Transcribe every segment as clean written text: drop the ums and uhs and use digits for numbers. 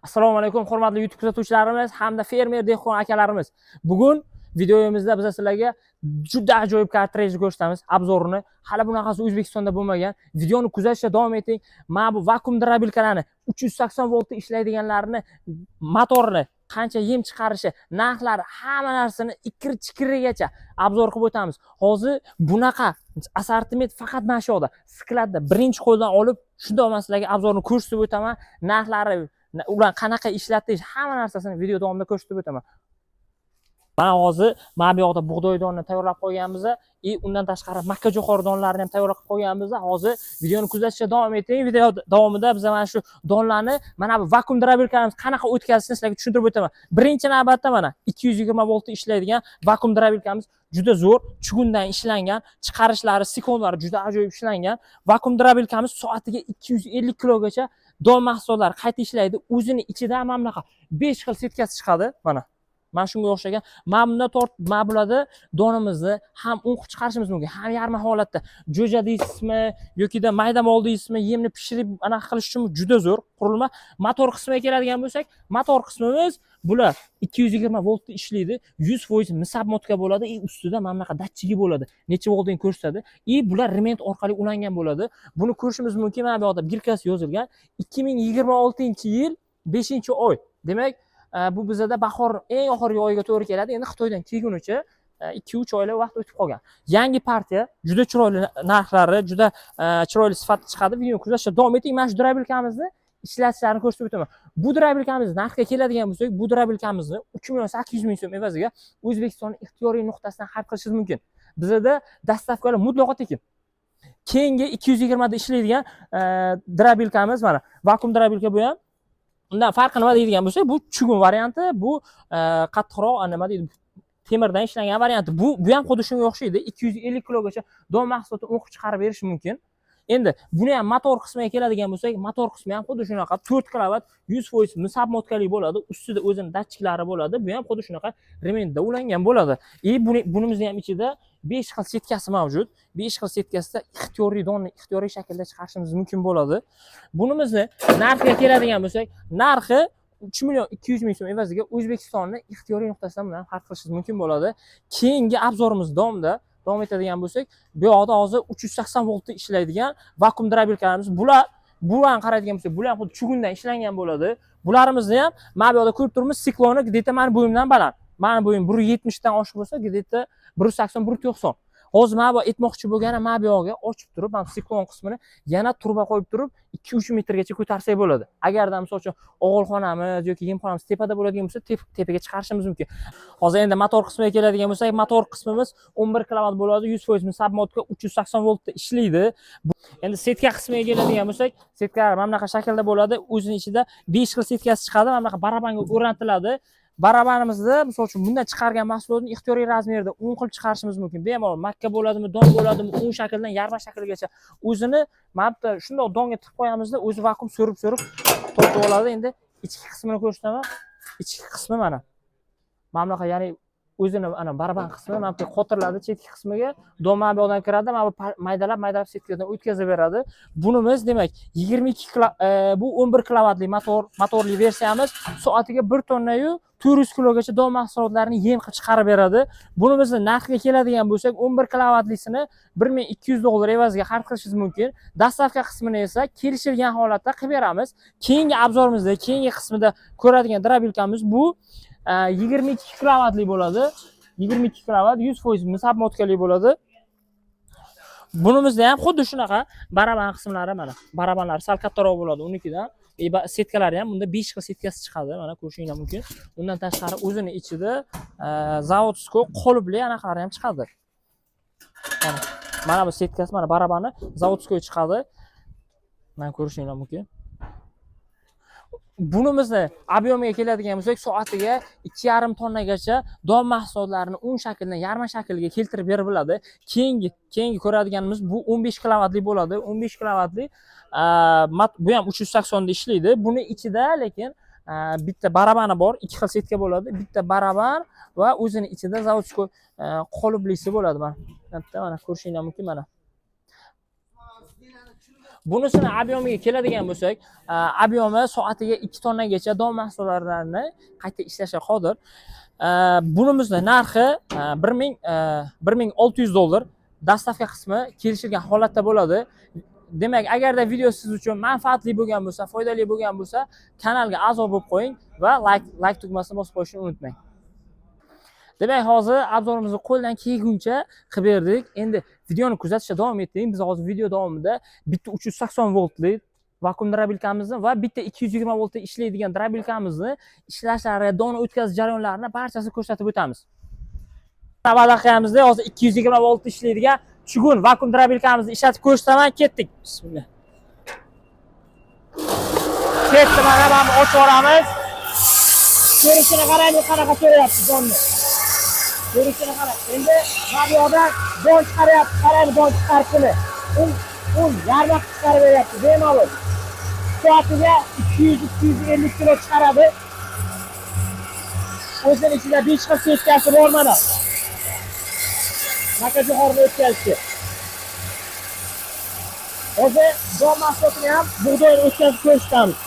Assalomu alaykum, hurmatli YouTube kuzatuvchilarimiz hamda fermer, dehqon akalarimiz. Bugun videomizda biz sizlarga juda ajoyib kartrij ko'rsatamiz, обзор ini. Hali bunaqasi O'zbekistonda bo'lmagan. Videoni kuzatishda davom eting. Mana bu vakuum дробилка larni, 380 voltda ishlaydiganlarini, motorini, qancha yem chiqarishi, narxlari, hamma narsani ikir chikirigacha обзор qilib o'tamiz. Hozir bunaqa assortiment faqat mana shu yoqda, skladda birinchi qo'ldan olib, shundoq man sizlarga обзор ni ko'rsatib o'taman. Narxlari, ular qanaqa ishlatish, hamma narsasini video davomida ko'rsatib o'taman. Mana hozir mana bu yoqda bug'doy donini tayyorlab qo'yganmiz и undan tashqari makka jo'xori donlarini ham tayyorlab qo'yganmiz. Hozir videoni kuzatishda davom eting. Video davomida biz mana shu donlarni, mana bu vakuum дробилка larimiz qanaqa o'tkazishini sizlarga tushuntirib o'taman. Birinchi navbatda mana 220 voltda ishlaydigan vakuum дробилка miz juda zo'r, chugundan ishlangan, chiqarishlari, siklonlari juda ajoyib ishlangan. Vakuum дробилка miz soatiga 250 kilogacha don mahsulotlari qayta ishlaydi. O'zini ichida mana bunaqa 5 xil setkasi chiqadi. Mana shunga o'xshagan. Mana bundan tort, mana bularda donimizni ham un qilib chiqarishimiz mumkin, ham yarma holatda, jo'ja deysizmi yokida mayda mol deysizmi, yemni pishirib anaqa qilish uchun juda zo'r qurilma. Motor qismiga keladigan bo'lsak, motor qismimiz bular 220 voltda ishlaydi, 100% мыс обмотка bo'ladi и ustida mana bunaqa datchigi bo'ladi, necha voltini ko'rsatadi, и bular ремень orqali ulangan bo'ladi. Buni ko'rishimiz mumkin, mana bu yoqda бирка si yozilgan, 2026 yil 5-oy. Demak, bu bizada bahor eng oxirgi oyiga to'g'ri keladi. Endi Xitoydan kelgunicha 2-3 oylab vaqt o'tib qolgan. Yangi partiya, juda chiroyli narxlari, juda chiroyli sifatda chiqadi. Videoni kuzatishda davom eting. Mana shu дробилка mizni ishlatishlarini ko'rsatib o'taman. Bu дробилка miz narxiga keladigan bo'lsak, bu дробилка mizni 3 800 000 so'm evaziga O'zbekiston ixtiyoriy nuqtasidan xarid qilishingiz mumkin. Bizada доставка lar mutlaqo tekin. Keyingi 220da ishlaydigan дробилка miz mana vakuum дробилка. Bu ham, undan farqi nima deydigan bo'lsak, bu chugun varianti, bu qattiqroq, nima deydi, temirdan ishlangan varianti. Bu ham xuddi shunga o'xshaydi, 250 kilogacha don mahsulotini un qilib chiqarib berishi mumkin. Endi buni ham motor qismiga keladigan bo'lsak, motor qismi ham xuddi shunaqa 4 kilovat, 100% мыс обмотка li bo'ladi, ustida o'zini datchiklari bo'ladi. Bu ham xuddi shunaqa ремень da ulangan bo'ladi и bunimizni ham ichida 5 xil setkasi mavjud. 5 xil setkasida ixtiyoriy donni ixtiyoriy shaklda chiqarishimiz mumkin bo'ladi. Bunimizni narxiga keladigan bo'lsak, narxi 3 200 000 so'm evaziga O'zbekistonni ixtiyoriy nuqtasidan bilan xarid qilishingiz mumkin bo'ladi. Keyingi обзор imiz davomida davom etadigan bo'lsak, bu yoqda hozir 380 voltda ishlaydigan vakuum дробилка larimiz. Bular, bularni qaraydigan bo'lsak, bular ham xuddi chugundan ishlangan bo'ladi. Bularimizni ham mana bu yoqda ko'rib turibmiz, sikloni где-то mani bo'yimdan baland. Mani bo'yim 1,70 dan oshiq bo'lsa, где-то 1,80, 1,90. Hozir mana bu aytmoqchi bo'lganim, mana bu yog'iga ochib turib, mana siklon qismini yana truba qo'yib turib, 2-3 metrgacha ko'tarsak bo'ladi. Agarda, misol uchun, og'ilxonamiz yoki yemxonamiz tepada bo'ladigan bo'lsa, tepaga chiqarishimiz mumkin. Hozir endi motor qismiga keladigan bo'lsak, motor qismimiz 11 kilovat bo'ladi, 100% мыс обмотка, 380 voltda ishlaydi. Endi setka qismiga keladigan bo'lsak, setkalar mana bunaqa shaklda bo'ladi. O'zini ichida 5 xil setkasi chiqadi, mana bunaqa barabanga o'rnatiladi. Barabanimizda, misol uchun, bundan chiqargan mahsulotni ixtiyoriy razmerda un qilib chiqarishimiz mumkin bemalol. Makka bo'ladimi, don bo'ladimi, un shakldan yarma shakligacha o'zini mana bu yerda shundoq donga tiqib qo'yamizda, o'zi vakuum so'rib so'rib tortib oladi. Endi ichki qismini ko'rsataman. Ichki qismi mana bunaqa, ya'ni o'zini ana baraban qismi mana bu yerga qotiriladi, chetki qismiga don mana bu yoqdan kiradi, mana bu maydalab maydalab setkadan o'tkazib beradi. Bunimiz, demak, 22, bu 11 kilovatli motor, motorli versiyamiz soatiga 1 tonnayu 400 kilogacha don mahsulotlarini yem qilib chiqarib beradi. Bunimizni narxiga keladigan bo'lsak, 11 kilovatlisini 1200 dollar evaziga xarid qilishingiz mumkin. Доставка qismini esa kelishilgan holatda qilib beramiz. Keyingi обзор imizda, keyingi qismida ko'radigan дробилка miz bu 22 kilovatli bo'ladi. 22 kilovat, 100% мыс обмотка li bo'ladi. Bunimizda ham xuddi shunaqa baraban qismlari, mana barabanlari sal kattaroq bo'ladi unikidan. Setkalari ham, bunda 5 xil setkasi chiqadi, mana ko'rishinglar mumkin. Undan tashqari o'zini ichida заводской qolipli anaqalari ham chiqadi. Mana bu setkasi, mana barabani заводской chiqadi. Mana ko'rishinglar mumkin. Bunimizni объем iga keladigan bo'lsak, soatiga 2,5 tonnagacha don mahsulotlarini un shakldan yarma shakliga keltirib berib biladi. Keyingi ko'radiganimiz bu 15 kilovatli bo'ladi. 15 kilovatli, bu ham 380da ishlaydi. Buni ichida lekin bitta barabani bor, ikki xil setka bo'ladi, bitta baraban va o'zini ichida заводской qoliplisi bo'ladi. Mana bitta, mana ko'rishinglar mumkin, mana. Bunisini объем iga keladigan bo'lsak, объем i soatiga 2 tonnagacha don mahsulotlarini qayta ishlashga qodir. Bunimizni narxi 1600 dollar. Доставка qismi kelishilgan holatda bo'ladi. Demak, agarda video siz uchun manfaatli bo'lgan bo'lsa, foydali bo'lgan bo'lsa, kanalga a'zo bo'lib qo'ying va like tugmasini bosib qo'yishni unutmang. Demak, hozir обзор imizni qo'ldan kelguncha qilib berdik. Endi videoni kuzatishda davom eting. Biz hozir video davomida bitta 380 voltli vakuum дробилка mizni va bitta 220 voltda ishlaydigan дробилка mizni ishlashlari, don o'tkazish jarayonlarini barchasini ko'rsatib o'tamiz. Va'da qilganimizdek, hozir 220 voltda ishlaydigan чугун vakuum дробилка mizni ishlatib ko'rsataman. Ketdik. Bismillah. Ketdi, mana bu ochib yuboramiz. Ko'rishini qarang, qanaqa ko'ryapti donni. Ko'rishini qarang. Endi mana bu yoqdan don chiqaryapti. Qarang, don chiqarishini. Un yarma chiqarib beryapti bemalol. Soatiga 200-250 kilo chiqaradi. O'zini ichida 5 xil setkasi bor mana. Makajo'xorini o'tkazishi. Hozir don mahsulotini ham bug'doyni o'tkazib ko'rsatamiz.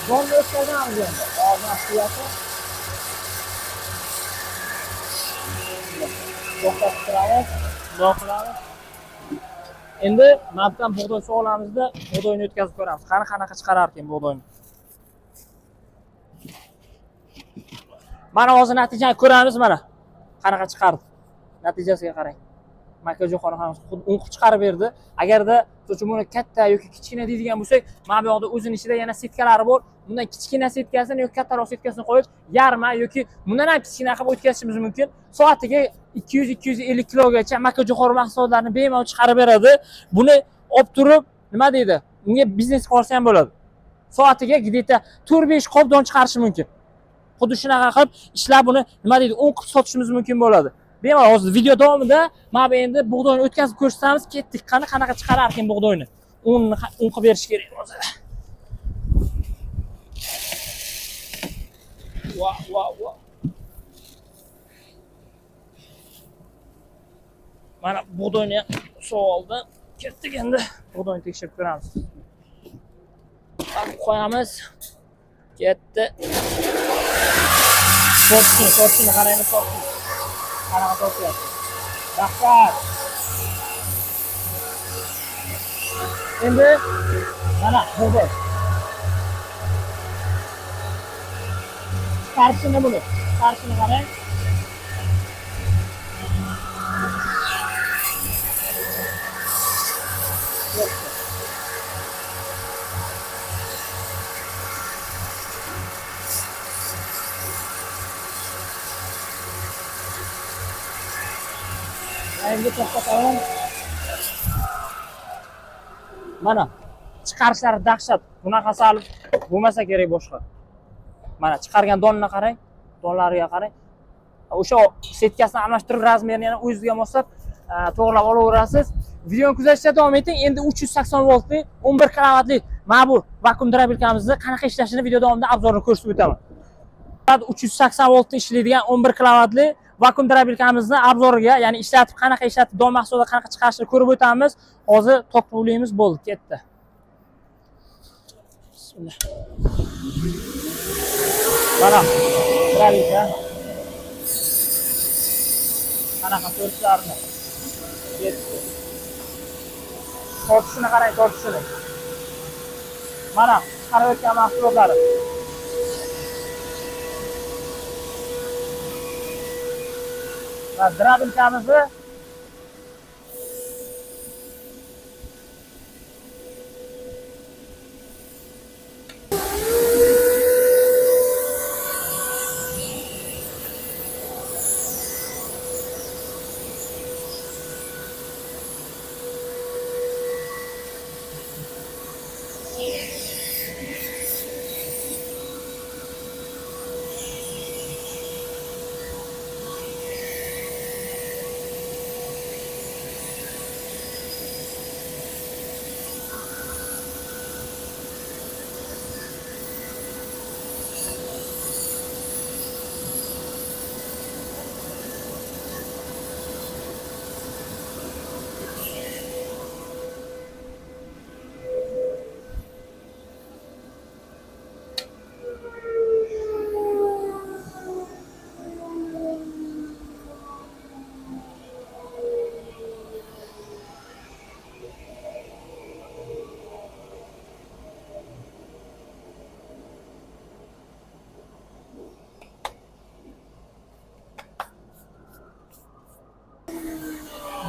Donni o'tkazamiz endi. Hozir mahsulotni to'xtatib turamiz, bundoq qilamiz. Endi mana bu yerdan bug'doy solamizda bug'doyni o'tkazib ko'ramiz. Qani qanaqa chiqarar ekan bug'doyni. Mana hozir natijani ko'ramiz mana. Qanaqa chiqardi. Natijasiga qarang. Makajo'xori ham un qilib chiqarib berdi. Agarda misol uchun buni katta yoki kichkina deydigan bo'lsak, mana bu yoqda o'zini ichida yana setkalari bor. Bundan kichkina setkasini yoki kattaroq setkasini qo'yib, yarma yoki bundan ham kichkina qilib o'tkazishimiz mumkin. Soatiga 200-250 kilogacha makajo'xori mahsulotlarini bemalol chiqarib beradi. Buni olib turib, nima deydi? Unga biznes qilsa ham bo'ladi. Soatiga где-то 4-5 qop don chiqarishi mumkin. Xuddi shunaqa qilib ishlab buni nima deydi, un qilib sotishimiz mumkin bo'ladi. Bemalol hozir video davomida mana bu endi bug'doyni o'tkazib ko'rsatamiz. Ketdik. Qani qanaqa chiqarar ekan bug'doyni. Unni un qilib berish kerak hozir. Va va va. Mana bug'doyni ham soldi. Ketdik endi. Bug'doyni tekshirib ko'ramiz. Qo'yamiz. Ketdi. Tortishini, tortishini qaraymiz, tortishini. Qanaqa tortyapti. Dahshat. Endi mana bug'doy. Chiqarishini buni. Chiqarishini qarang. Endi to'xtataman. Mana chiqarishlari dahshat. Bunaqasi hali bo'lmasa kerak boshqa. Mana chiqargan donini qarang, donlariga qarang. O'sha setkasini almashtirib, размер ini yana o'zingizga moslab to'g'rilab olaverasiz. Videoni kuzatishda davom eting. Endi 380 voltli 11 kilovatli mana bu vakuum дробилка mizni qanaqa ishlashini video davomida обзор ini ko'rsatib o'taman. 380 voltda ishlaydigan 11 kilovatli vakuum дробилка mizni обзор iga, ya'ni ishlatib, qanaqa ishlatib, don mahsuloti qanaqa chiqarishini ko'rib o'tamiz. Hozir tok ulaymiz, bo'ldi, ketdi. Bismillah. Mana дробилка. Qanaqa ko'rishlarini. Ketdi. Tortishini qarang, tortishini. Mana chiqarayotgan mahsulotlari. Va дробилка mizni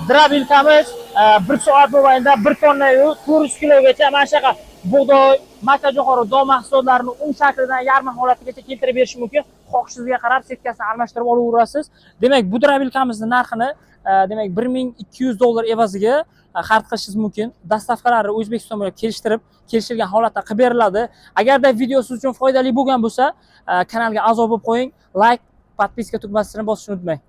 Дробилка miz 1 soat mobaynida 1 tonnayu 400 kilogacha mana shunaqa bug'doy, maka, jo'xori, don mahsulotlarini un shaklidan yarma holatigacha keltirib berishi mumkin. Xohishingizga qarab setkasini almashtirib olaverasiz. Demak, bu дробилка mizni narxini demak, 1200 dollar evaziga xarid qilishingiz mumkin. Доставка lari O'zbekiston bo'ylab kelishtirib, kelishilgan holatda qilib beriladi. Agarda video siz uchun foydali bo'lgan bo'lsa, kanalga a'zo bo'lib qo'ying, layk, подписка tugmasini bosishni unutmang.